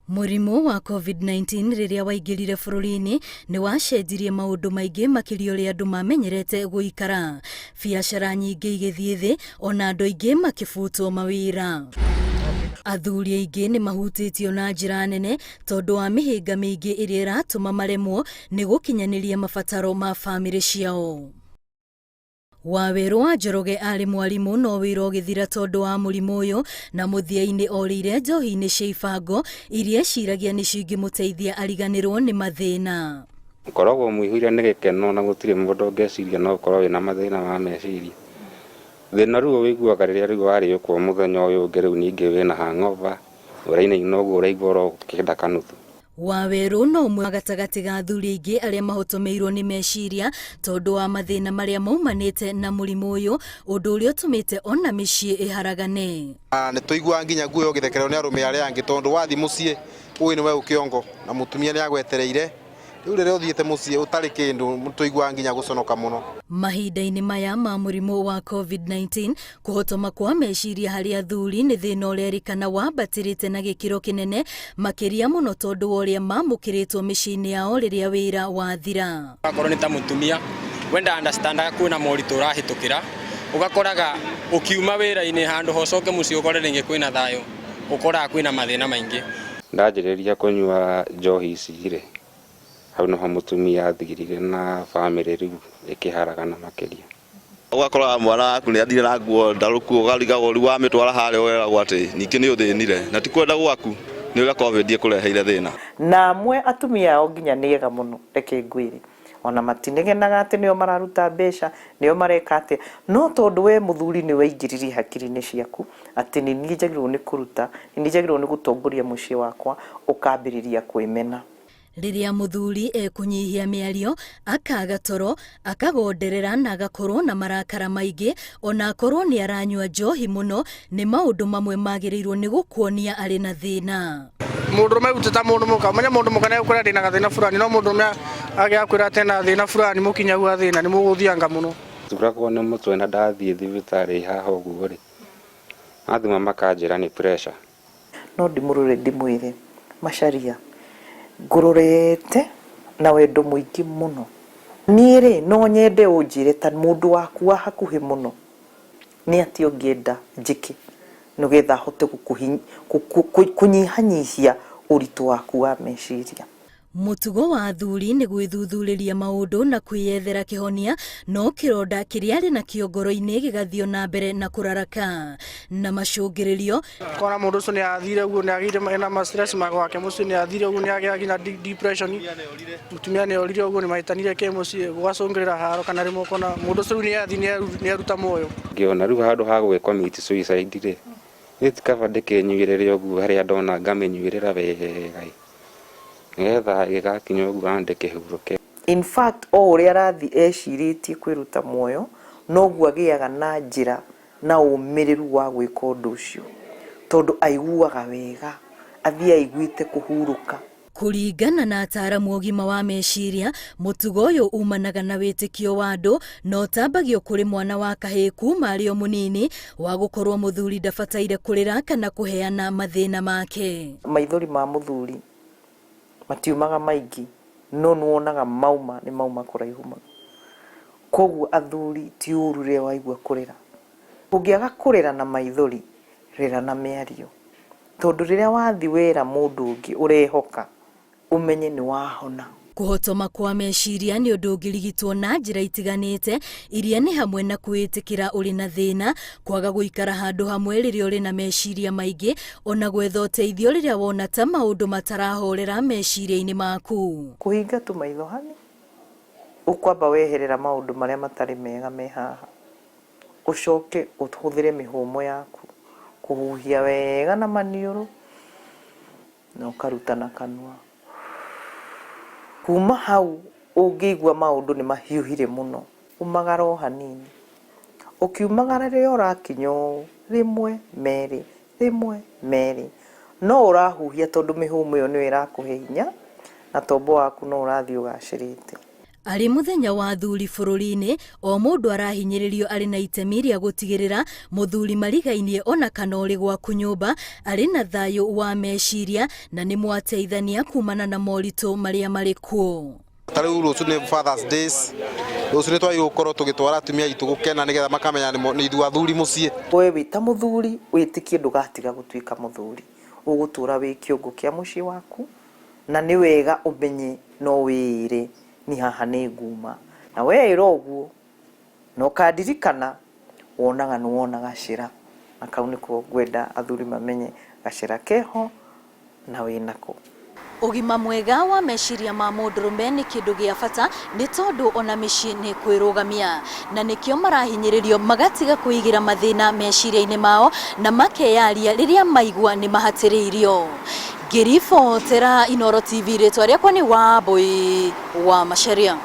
Mũrimũ wa COVID-19 rĩrĩa waingĩrire bũrũri-inĩ nĩ wacenjirie maũndũ maingĩ makĩria ũrĩa andũ mamenyerete gũikara. Biacara nyingĩ igĩthiĩ thĩ ona andũ aingĩ makĩbutwo mawĩra. Athuri aingĩ nĩ mahutĩtio na njĩra nene tondũ wa mĩhĩnga mĩingĩ ĩrĩa ĩratũma maremwo nĩ gũkinyanĩria mabataro ma bamĩrĩ ciao. Wawerũ wa Njoroge arĩ mwarimũ no wĩra ũgĩthira tondũ wa mũrimũ ũyũ na mũthia-inĩ orĩire njohi-inĩ cia ibango iria eciragia nĩcio ingĩmũteithia ariganĩrwo nĩ mathĩna. Ũkoragwo mũihũire nĩ gĩkeno na gũtirĩ mũndũ ũngĩciria no ũkorwo wĩna mathĩna ma meciria. Thĩna rĩu ũwĩiguaga rĩrĩa rĩu warĩũkwo mũthenya ũyũ ũngĩ rĩu ningĩ wĩna hangover, ũrainaina ũguo ũraigua oro ũkĩenda kanuthu. Wawerũ no ũmwe gatagatĩ ga athuri aingĩ arĩa mahotomeirwo nĩ meciria tondũ wa mathĩna marĩa maumanĩte na mũrimũ ũyũ, ũndũ ũrĩa ũtũmĩte ona mĩciĩ ĩharagane. Nĩ tũiguaga nginya guoya ũgĩthekererwo nĩ arũme arĩa angĩ tondũ wathiĩ mũciĩ ũĩ nĩwe ũkĩongo na mũtumia nĩ agwetereire. Rĩu rĩrĩa ũthiĩte mũciĩ ũtarĩ kĩndũ nĩ tũiguaga nginya gũconoka mũno. Mahinda-inĩ maya ma mũrimũ wa COVID-19, kũhotoma kwa meciria harĩ athuri nĩ thĩna ũrerĩkana wambatĩrĩte na gĩkĩro kĩnene makĩria mũno tondũ wa ũrĩa mamũkĩrĩtwo mĩciĩ-inĩ yao rĩrĩa wĩra wathira. Akorwo nĩ ta mũtumia wenda understandaga kwĩna moritũ ũrahĩtũkĩra, ũgakoraga ũkiuma wĩra-inĩ handũ ha ũcoke mũciĩ ũkore rĩngĩ kwĩna thayũ, ũkoraga kwĩna mathĩna maingĩ. Ndanjĩrĩria kũnyua njohi ici rĩ, hau noho mũtumia athirire na bamĩrĩ rĩu ĩkĩharagana makĩria. Ũgakora mwana waku nĩ athire na nguo ndarũku, ũkarigagwo rĩu wamĩtwara harĩa ũreragwo atĩ ningĩ nĩ ũthĩnire, na ti kwenda gwaku, nĩ ũrĩa COVID ĩkũreheire thĩna. Na amwe atumia ao nginya nĩ ega mũno, reke ngwĩre. Ona matinegenaga atĩ nĩo mararuta mbeca, nĩo mareka atĩa. No tondũ we mũthuri nĩ weingĩririe hakiri-inĩ ciaku atĩ nĩ niĩ njagĩrĩirwo nĩ kũruta, nĩ niĩ njagĩrĩirwo nĩ gũtongoria mũciĩ wakwa, ũkambĩrĩria kwĩmena. Rĩrĩa mũthuri ekũnyihia mĩario, akaga toro, akagonderera na agakorwo na marakara maingĩ, ona akorwo nĩ aranyua njohi mũno, nĩ maũndũ mamwe magĩrĩirwo nĩ gũkuonia arĩ na thĩna. Mũndũrũme rĩu ti ta mũndũ mũka, ũmenye mũndũ mũka nĩ egũkwĩra ndĩna gathĩna fulani, no mũndũrũme angĩgakwĩra atĩ ena thĩna fulani mũkinyagu wa thĩna nĩ mũgũthianga mũno. Turagwo nĩ mũtwe na ndathiĩ thibitarĩ haha ũguo rĩ, mathima makanjĩra nĩ pressure. No ndĩmũrore ndĩmwĩre, Macharia, ngũrorete na wendo mũingĩ mũno. Niĩ-rĩ, no nyende ũnjĩre ta mũndũ waku wa hakuhĩ mũno, nĩ atĩa ũngĩenda njĩke nĩgetha hote kũnyihanyihia ũritũ waku wa meciria? Mũtugo wa athuri nĩ gwĩthuthurĩria maũndũ na kwĩyethera kĩhonia, no kĩronda kĩrĩa arĩ nakĩo ngoro-inĩ gĩgathiĩ na mbere na kũraraka na macũngĩrĩrio. Kona mũndũ ũcio nĩ athire ũguo, nĩ agĩire ena ma stress ma gwake mũciĩ, nĩ athire ũguo, nĩ agĩa nginya depression, mũtumia nĩ orire ũguo, nĩ mahĩtanire kĩmũciĩ, gũgacũngĩrĩra haro, kana rĩmwe ũkona mũndũ ũcio rĩu nĩ athiĩ nĩ aruta muoyo. Ngĩona rĩu handũ ha gwĩ commit suicide rĩ, niĩ ti kaba ndĩkĩnyuĩrĩre ũguo harĩa ndona ngamĩnyuĩrĩra wega ĩ, nĩgetha ĩgĩgakinya ũguo andĩkĩhurũke. In fact, o ũrĩa arathiĩ ecirĩtie kwĩruta muoyo, noguo agĩaga na njĩra na ũmĩrĩru wa gwĩka ũndũ ũcio, tondũ aiguaga wega, athiĩ aiguĩte kũhurũka. Kũringana na ataaramu ũgima wa meciria, mũtugo ũyũ umanaga na wĩtĩkio wa andũ na ũtambagio kũrĩ mwana wa kahĩĩ kuma arĩ o mũnini, wa gũkorwo mũthuri ndabataire kũrĩra kana kũheana mathĩna make. Maithori ma mũthuri matiumaga maingĩ, no nĩwonaga mauma nĩ mauma kũraihu mũno. Koguo athuri ti ũru rĩrĩa waigua kũrĩra. Ũngĩaga kũrĩra na maithori, rĩra na mĩario. Tondũ rĩrĩa wathiĩ wera mũndũ ũngĩ ũrehoka, ũmenye nĩ wahona. Kũhotoma kwa meciria nĩ ũndũ ũngĩrigitwo na njĩra itiganĩte iria nĩ hamwe na kwĩĩtĩkĩra ũrĩ na thĩna, kwaga gũikara handũ hamwe rĩrĩa ũrĩ na meciria maingĩ, ona gwetha ũteithio rĩrĩa wona ta maũndũ matarahorera meciria-inĩ maku. Kũhinga tu maitho hani, ũkwamba weherera maũndũ marĩa matarĩ mega me haha, ũcoke ũhũthĩre mĩhũmũ yaku kũhuhia wega na maniũrũ na ũkaruta na kanua. Kuma hau ũngĩigua maũndũ nĩ mahiũhire mũno, umagara o hanini. Ũkiumagara rĩrĩa ũrakinya ũũ, rĩmwe, merĩ, rĩmwe, merĩ, no ũrahuhia tondũ mĩhũmũ ĩyo nĩyo ĩrakũhe hinya na tombo waku no ũrathiĩ ũgacĩrĩte. Arĩ mũthenya wa athuri bũrũri-inĩ, o mũndũ arahinyĩrĩrio arĩ na itemi rĩa gũtigĩrĩra mũthuri marigainie ona kana ũrĩ gwaku nyũmba arĩ na thayũ wa meciria na nĩ mwateithania kumana na moritũ marĩa marĩ kuo. Ta rĩu rũciũ nĩ Father's Days, rũciũ nĩ twagĩrĩirwo gũkorwo tũgĩtwara atumia aitũ gũkena nĩgetha makamenya nĩ ithuĩ athuri mũciĩ. We wĩ ta mũthuri wĩtĩkie ndũgatiga gũtuĩka mũthuri, ũgũtũra wĩ kĩongo kĩa mũciĩ waku, na nĩ wega ũmenye no wĩĩre ni haha nĩ nguma, na weĩra ũguo na ũkandirikana wonaga nĩ wona gacĩra, na kau nĩko ngwenda athuri mamenye gacĩra keho na wĩnako. Ũgima mwega wa meciria ma mũndũrũme nĩ kĩndũ gĩa bata nĩ tondũ ona mĩciĩ nĩ kwĩrũgamia, na nĩkĩo marahinyĩrĩrio magatiga kwĩigĩra mathĩna meciria-inĩ mao na makeyaria rĩrĩa maigua nĩ mahatĩrĩirio. Ngĩribotera Inooro TV, rĩtwa rĩakwa nĩ Wambui wa Macharia.